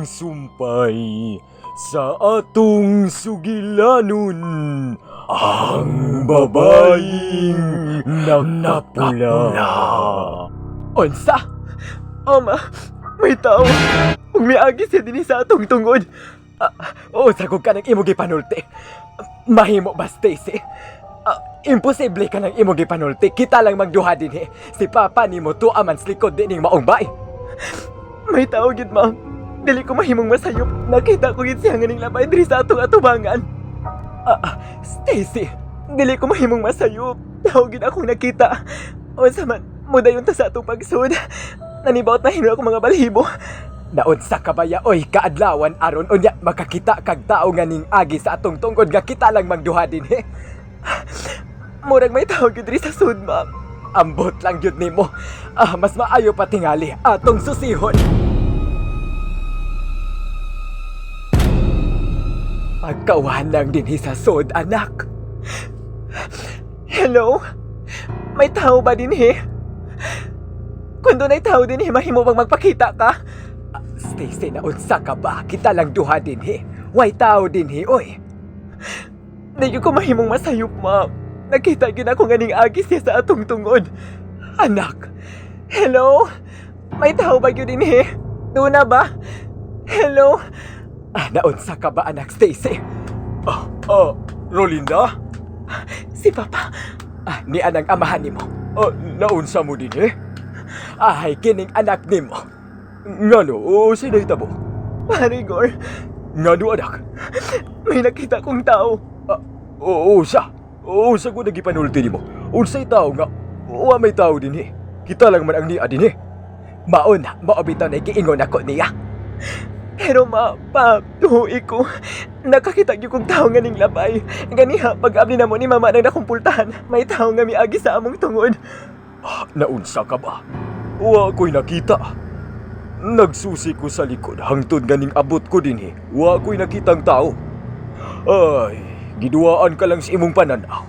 atong sumpay sa atong sugilanon ang babaeng nakapula. Unsa? Ama, may tao. Ug miagi siya dinhi sa atong tungod. Ah, unsa kog kanang imong gipanulti? Mahimo ba, Stacy? Ah, imposible ka nang imong gipanulti. Kita lang magduha dinhi. Si Papa nimo tuwa man sa likod dining maong bay. May tao gid, ma'am. Dili ko mahimong masayop. Nakita ko gid siya nga ning labay diri sa atong atubangan. Ah, ah, Stacy, dili ko mahimong masayop. Tao gid akong nakita. Unsa man, mudayon ta sa atong pagsud. Nanibaot na hinuon ako mga balhibo. Naunsa ka ba ya, oy, kaadlawan aron unya makakita kag tao nga ning agi sa atong tungod nga kita lang magduha dinhi. Murag may tao gyud diri sa sud, ma'am. Ambot lang gyud nimo. Ah, mas maayo pa tingali atong susihon. Pagkawan lang dinhi sa sud, anak. Hello? May tao ba dinhi? Kung dunay tao dinhi, mahimo bang magpakita ka? Ah, Stacy, naunsa ka ba? Kita lang duha dinhi. Way tao dinhi, oy. Di gyud ko mahimong masayop, ma'am. Nakita gyud ako nga ning agi siya sa atong tungod. Anak, hello? May tao ba gyud dinhi? Duna ba? Hello? Ah, naunsa ka ba, anak Stacy? Ah, ah, Rolinda? Si Papa. Ah, ni anang amahan nimo. Ah, naunsa mo dinhi? Ay, kining anak nimo. Ngano, o sino hitabo? Parigor, Ngano anak? may nakita kong tao. Ah, oo, siya. Oo, sa ko nagipanulti nimo. Unsay tao nga? Wa may tao dinhi. Kita lang man ang niya dinhi. Mauna, mao bitaw na giingon ako niya. Pero ma, pa, tuhi ko. Nakakita gyud kong tao nga ning labay. Ganiha, pag-abli na mo ni mama nang nakumpultahan, may tao nga miagi sa among tungod. Ah, naunsa ka ba? Wa ko'y nakita. Nagsusi ko sa likod hangtod nga ning abot ko dinhi. Wa ko'y nakitang tao. Ay, giduwaan ka lang sa imong pananaw.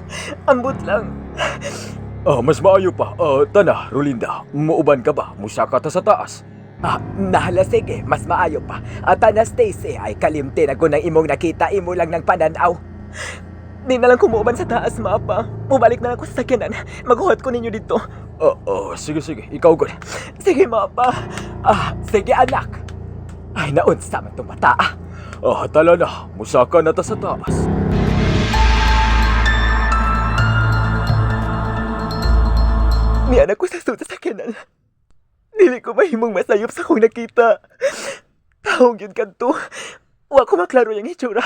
Ambot lang. Ah, mas maayo pa. Ah, tana, Rolinda, muuban ka ba? Musaka ta sa taas. Ah, nahala sige, mas maayo pa. At na Stacy, ay kalimti na ko ng imong nakita, imo lang ng pananaw. Di na lang kumuuban sa taas, mapa. Mubalik na lang ko sa sakyanan. Maghuhat ko ninyo dito. Ah, ah, sige, sige. Ikaw gud. Sige, mapa. Ah, sige anak. Ay, naunsa man tong bata ah. Ah, tala na. Musaka na ta sa taas. Niyan ako sa suot sa sakyanan. Dili ko mahimong masayop sa kong nakita. Tawag yun kadto. Wa ko maklaro yung hitsura.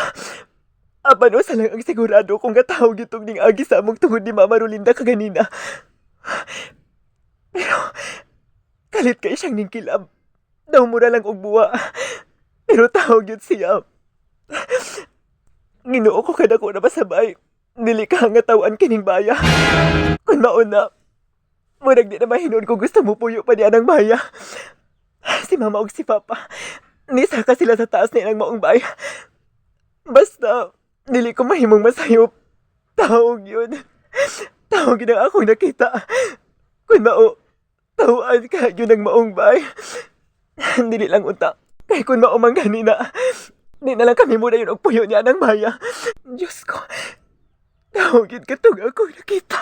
Apan usa lang ang sigurado kung gatawag itong ning agi sa among tungod ni Mama Rolinda kaganina. Pero kalit kay siyang ning kilab. Daw mura lang og buwa. Pero tawag yun siya. Ginoo ko kada ko na masabay. Dili ka nga tawan kining baya. Kung mauna, murag di na mahinon kung gusto mo puyo pa niya ng baya. Si mama og si papa, nisaka sila sa taas ni ng maong baya. Basta, dili ko mahimong masayop. Tawag yun. Tawag yun ang akong nakita. Kung mao, tawaan ka yun ang maong bay. Dili lang unta. Kay kung mao man ganina, di na lang kami muna yun og puyo niya ng maya. Diyos ko, tawag yun katong akong nakita.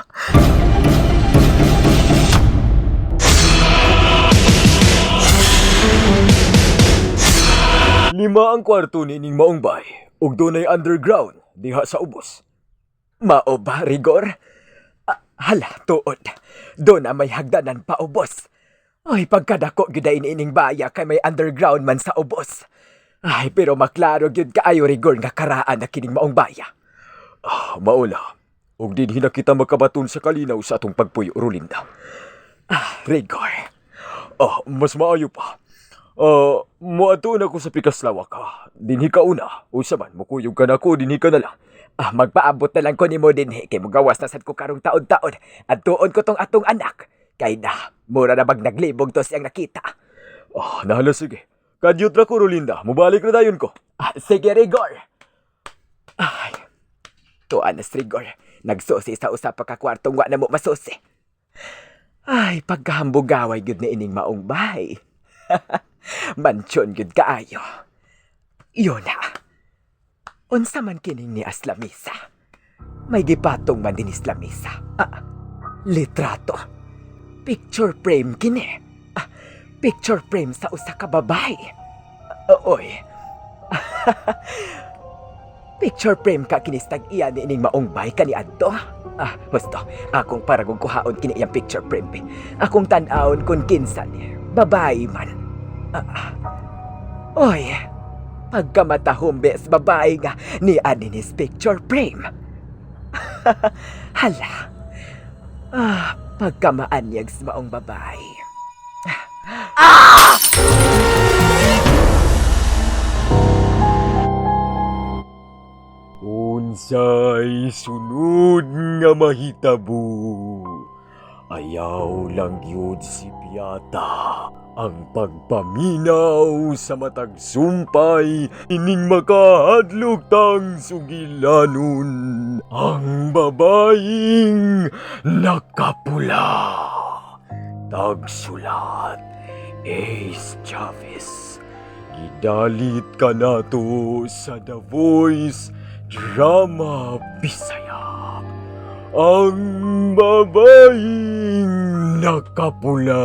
Lima ang kwarto nining maong bay ug dunay underground diha sa ubos. Mao ba, Rigor? Ah, hala, tuod. Doon na may hagdanan pa ubos. Ay, pagkadako gyud ay iniining baya kay may underground man sa ubos. Ay, pero maklaro gyud kaayo, Rigor, nga karaan na kining maong baya. Ah, maula. Ug dinhi na kita makabaton sa kalinaw sa atong pagpuyo, Rolinda. Ah, Rigor. Ah, mas maayo pa. Ah, moadto na ko sa Pikaslawak ha. Dinhi ka una. Unsa man, mukuyog ka na ko, dinhi ka na lang. Ah, magpaabot na lang ko nimo dinhi kay mugawas na sad ko karong taon-taon. At tuon ko tong atong anak. Kay na, mura na bag naglibog to siyang nakita. Ah, nahala sige. Kadyot ra ko, Rolinda. Mubalik na dayon ko. Ah, sige, Rigor. Ay, tuan na si Rigor. Nagsusi sa usa pa ka kwartong wa na mo masusi. Ay, pagkahambugaway gyud ni ining maong bahay. Mansyon gyud kaayo. Yun na. Unsa man kining ni Aslamisa? May gipatong man din lamisa. Ah, litrato. Picture frame kini. Ah, picture frame sa usa ka babae. Ah, oy. Picture frame ka kinis tag iya ni ining maong bay kani adto. Ah, husto. Akong paragong kuhaon kini iyang picture frame, be. Akong tan-awon kun kinsa ni. Babae man. Ah, ah. Oy. Pagkamatahumbe sa babae nga ni Adinis picture frame. Hala. Ah, pagkamaanyag sa maong babae. Unsay sunod nga mahitabo? Ayaw lang yun si Piata ang pagpaminaw sa matag sumpay ining makahadlok tang sugilanon ang babaeng nakapula. Tagsulat Ace Chavez. Gidalit ka nato sa The Voice Drama Bisaya. Ang babaeng nakapula.